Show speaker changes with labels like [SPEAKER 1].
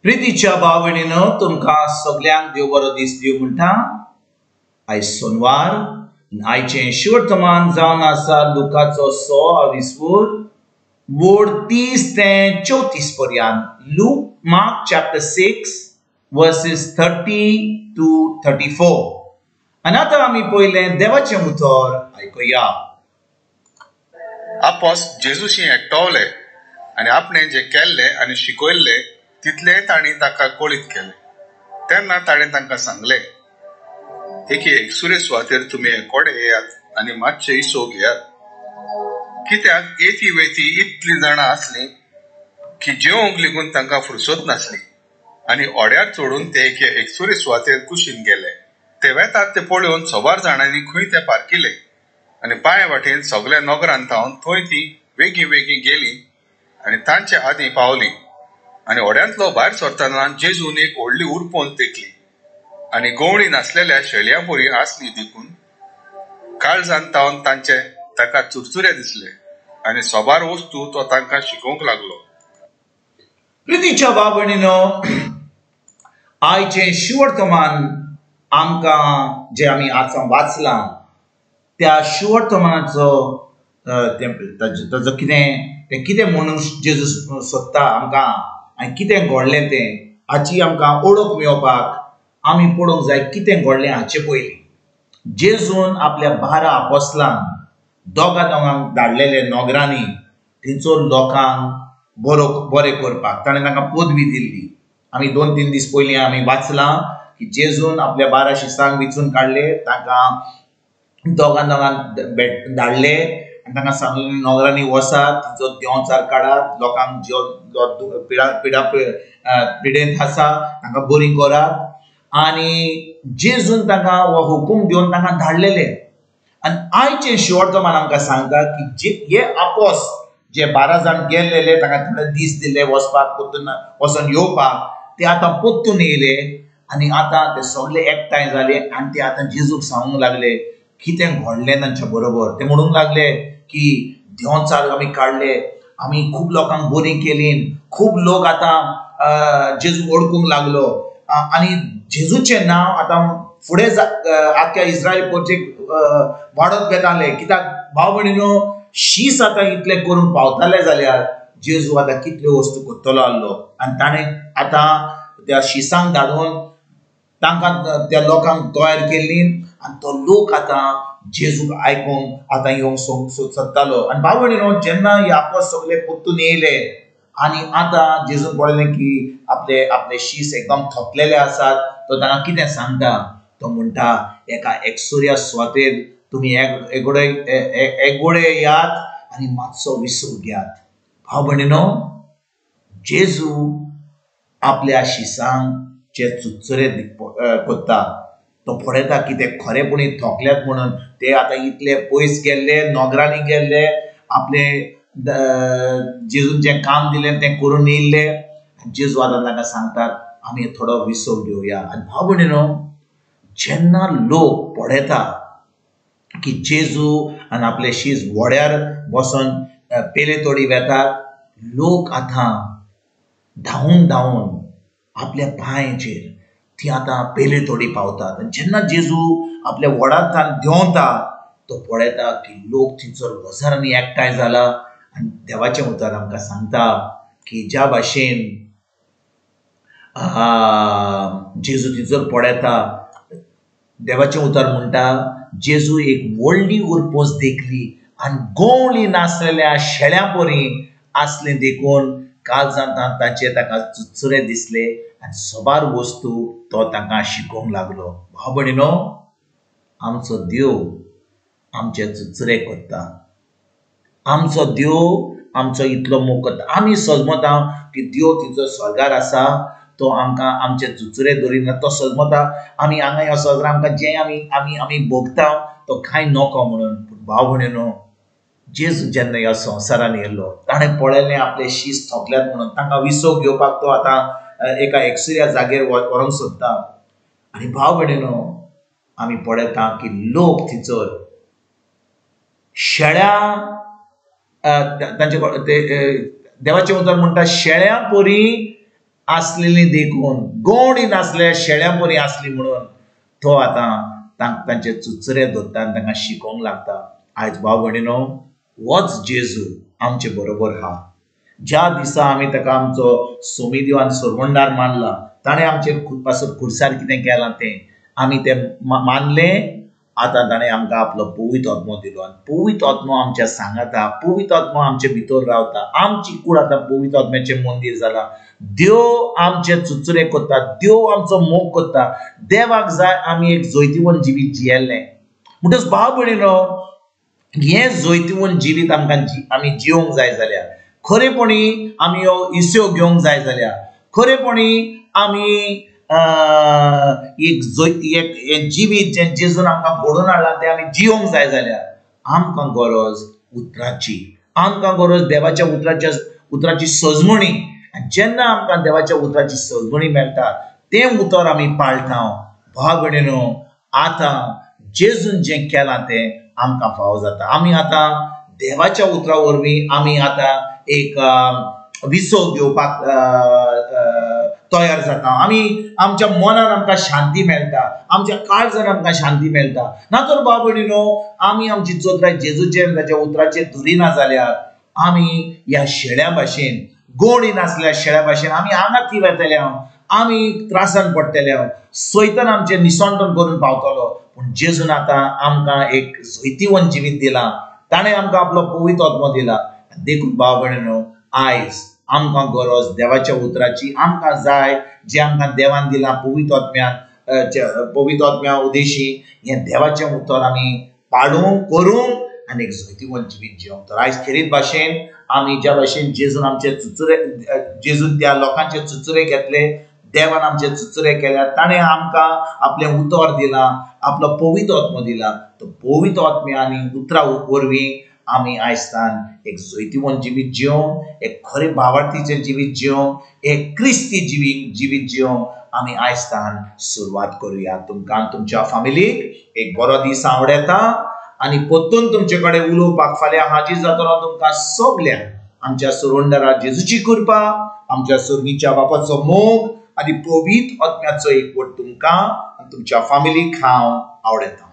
[SPEAKER 1] प्रितीच्या भाव भयणीनो, तुमकां सगल्यांक देव बरो दीस दिवं म्हणटा. आयज सोनवार, आयचें शिवर्तमान जावन आसा लुकाचो 6 वोड 30 ते 34 पर्यंत. Look mark chapter 6 versus 30 to 34. आनी आतां आमी पयलें देवाचें उतर आयकुया.
[SPEAKER 2] आपोस जेजूशी एकटवले आनी आपणें जें केल्लें आनी शिकयल्लें तितलें तांणी ताका कळीत केलें. तेन्ना ताणें तांकां सांगलें, एके एकसुरे सुवातेर तुमी एकोडे येयात आनी मातशे इसो घेयात, कित्याक येती वेती इतली जाणां आसलीं की जेवंक लेगून तांकां फुरसत नासली. आनी ओड्यार चडून ते एके एकसुरे सुवातेर कुशीन गेले. ते वेतात ते पळोवन सवार जाणांनी खंय ते पारकिले आनी पांय वाटेन सगल्या नगरांत थावन थंय ती वेगीं वेगीं गेली आनी तांचे आदीं पावली. आनी ओड्यांतलो भायर सरतना जेजून एक व्हडली उरपोन तेकली आनी गवळी नासलेल्या शेळयां परी आसली देखून काळजान तावन तांचे ताका चुरचुरे दिसले आनी सोबार वस्तू तो तांकां शिकोवंक लागलो.
[SPEAKER 1] प्रितीच्या भाव भयणीनो, आयचें शिवर्तमान आमकां जे आमी आतां वाचलां त्या शिवर्तमानाचो ताजो कितें तें कितें म्हणून जेजू सोदता आमकां आनी कितें घडलें तें हाची आमकां ओळख मेळोवपाक आमी पळोवंक जाय कितें घडलें हाचे पयलीं. जेजून आपल्या 12 आपोसलांक दोगां दोगांक धाडलेले नोगरांनी थंयचो लोकांक बरो बरें करपाक ताणें तांकां पदवी दिल्ली. आमी 2-3 दीस पयलीं आमी वाचलां की जेजून आपल्या 12 शिसांक विचून काडले, तांकां दोगां दोगांक धाडले आनी तांकां सांगलें नोगरांनी वसात, थंयचो देंवचार काडात, लोकांक जो पिडा पिडा पिडेंत आसा तांकां बरी करात. आनी जेजून तांकां हो हुकूम दिवन तांकां धाडलेले. आनी आयचें शिवर्तमान आमकां सांगता की जे हे आपोस जे 12 जाण गेल्लेले तांकां थोडे दीस दिले वचपाक, परतून वचोन येवपाक, ते आतां परतून येयले आनी आतां ते सगळे एकठांय जाले आनी ते आतां जेजूक सांगूंक लागले कितें घडलें तांच्या बरोबर. ते म्हणूंक लागले की देंवचार आमी काडले, आमी खूब लोकांक बरी केली, खूब लोक आतां जेजू वळखूंक लागलो आनी जेजूचें नांव आतां फुडें आख्या इस्रायल पोर्चेक वाडत वेतालें. कित्याक भाव भयणीनो, शीस आतां इतलें करूंक पावताले जाल्यार जेजू आतां कितल्यो वस्तू करतलो आहलो. आनी ताणें आतां त्या शिसांक धाडून तांकां त्या लोकांक तयार केल्ली आनी तो लोक आतां जेजूक आयकूंक आतां येवंक सोदतालो. आनी भाव भयणीनो, जेन्ना हे आपोस सगळे परतून येयले आनी आतां जेजून पळयलें की आपले आपले शीस एकदम थकलेले आसात, तो तांकां कितें सांगता, तो म्हणटा एका एकसुऱ्या सुवातेर तुमी एगोडे एगोडे येयात आनी मातसो विसव घेयात. भाव भयणीनो, जेजू आपल्या शिसांक जे चुरचुरे करता, तो पळयता की ते खरेपणी थकल्यात म्हणून. ते आतां इतले पयस गेल्ले, नोगरांनी गेल्ले, आपले जेजून जें काम दिलें तें करून येयल्ले. जेजू आतां तांकां सांगतात आमी थोडो विसव घेवया. आनी भाव भयणीनो, जेन्ना लोक पळयता की जेजू आनी आपले शीस व्हड्यार बसोन पेले तोडी वेतात, लोक आतां धांवून धांवून आपल्या पांयचेर ती आतां पेले तोडी पावतात. आनी जेन्ना जेजू आपल्या व्हडांत देंवता तो पळयता की लोक थंयसर हजारांनी एकठांय जाला. आनी देवाचें उतर आमकां सांगता की ज्या भाशेन जेजू थंयसर पळयता, देवाचें उतर म्हणटा जेजू एक व्हडली उरपोस देखली आनी गवळी नासलेल्या शेळ्यां परी आसलें देखून काळजांत तांचे ताका चुरचुरे दिसले आनी सबार वस्तू तो तांकां शिकोवंक लागलो. भाव भयणीनो, आमचो देव आमचे चुरचुरे करता, आमचो देव आमचो इतलो मोग करता. आमी सजमता की देव तिचो स्वर्गार आसा, तो आमकां आमचे चुरचुरे दवरिना, तो सजमता आमी हांगा ह्या संवसारांत आमकां जें आमी आमी आमी भोगता तो कांय नको म्हणून. पूण भाव भयणीनो, जेजू जेन्ना ह्या संवसारान येयलो ताणें पळयलें आपले शीस थकल्यात म्हणून, तांकां विसव घेवपाक तो आतां एका एकसुऱ्या जाग्यार व्हरूंक सोदता. आनी भाव भयणीनो, आमी पळयता की लोक थंयसर शेळ्या तांचे देवाचें उतर म्हणटा शेळ्यां परी आसलेली देखून गोडी नासले शेळ्यां परी आसली म्हणून तो आतां तांचे चुचरे धरता आनी तांकां शिकोवंक लागता. आयज भाव भयणीनो, होच जेजू आमचे बरोबर आहा. ज्या दिसा आमी ताका आमचो सोमिदेव आनी सोरवंडार मानला, ताणें आमचे पासत खुर्सार कितें केलां तें आमी तें मानलें. आतां ताणें आमकां आपलो पवित्र आत्मो दिलो आनी पवित्र आत्मो आमच्या सांगाता, पवित्र आत्मो आमचे भितर रावता. आमची कूड आतां पवित्र आत्म्याचें मंदीर जालां. देव आमचे चुचरे करता, देव आमचो मोग करता. देवाक जाय आमी एक जैतिवंत जिवीत जियेल्लें. म्हणटच भाव भयणीनो, हें जैतिवंत जिवीत आमकां आमी जिवंक जाय जाल्यार, खरेपणी आमी हो इस्यो घेवंक जाय जाल्यार, खरेपणी आमी एक एक जिवीत जें जेजून आमकां घडोवन हाडलां तें आमी जिवंक जाय जाल्यार आमकां गरज उतराची, आमकां गरज देवाच्या उतराची सजमणी. जेन्ना आमकां देवाच्या उतराची सजमणी मेळटा तें उतर आमी पाळटा. भाव भयणीनो, आतां जेजून जें केलां तें आमकां फावो जाता. आमी आतां देवाच्या उतरा वरवीं आमी आतां एक विसव घेवपाक तयार जाता. आमी आमच्या मनान आमकां शांती मेळटा, आमच्या काळजान आमकां शांती मेळटा. ना तर भाव भयणीनो, आमी आमची चोत्राय जेजूचेर ताच्या उतराचेर धरिना जाल्यार आमी ह्या शेळ्या भाशेन, गोडी नासल्या शेळ्या भाशेन आमी हांगा थंय वेतले, आमी त्रासान पडटले, सैतान आमचें निसंटन करून पावतलो. पूण जेजून आतां आमकां एक जैतिवंत जिवीत दिलां, ताणें आमकां आपलो पवित्र आत्मो दिला. देखून भाव भयणीनो, आयज आमकां गरज देवाच्या उतराची. आमकां जाय जें आमकां देवान दिलां पवित्र आत्म्यान, पवित्र आत्म्या उदेशी हें देवाचें उतर आमी पाळूंक करूंक आनी एक जैतिवंत जिवीत जिवंक. तर आयज खेरीत भाशेन आमी ज्या भाशेन जेजून आमचे चुचुरे, जेजून त्या लोकांचे चुचुरे घेतले, देवान आमचे चुचुरे केल्या, ताणें आमकां आपलें उतर दिलां, आपलो पवित्र आत्मो दिला. तो पवित्र आत्म्या आनी उतरा वरवीं आमी आयजतान एक जैतिवंत जिवीत जिवंक, एक खरें भावार्थीचें जिवीत जिवंक, एक क्रिस्ती जिवीत जिवंक आमी आयजतान सुरवात करुया. तुमकां तुमच्या फामिलीक एक बरो दीस आवडटा आनी परतून तुमचे कडेन उलोवपाक फाल्यां हाजीर जातलो. तुमकां सगल्यांक आमच्या सुरवंडरा जेजूची कृपा, आमच्या सुर्गीच्या बापाचो मोग आनी पवित्र आत्म्याचो एकवट तुमकां आनी तुमच्या फामिलीक हांव आवडटा.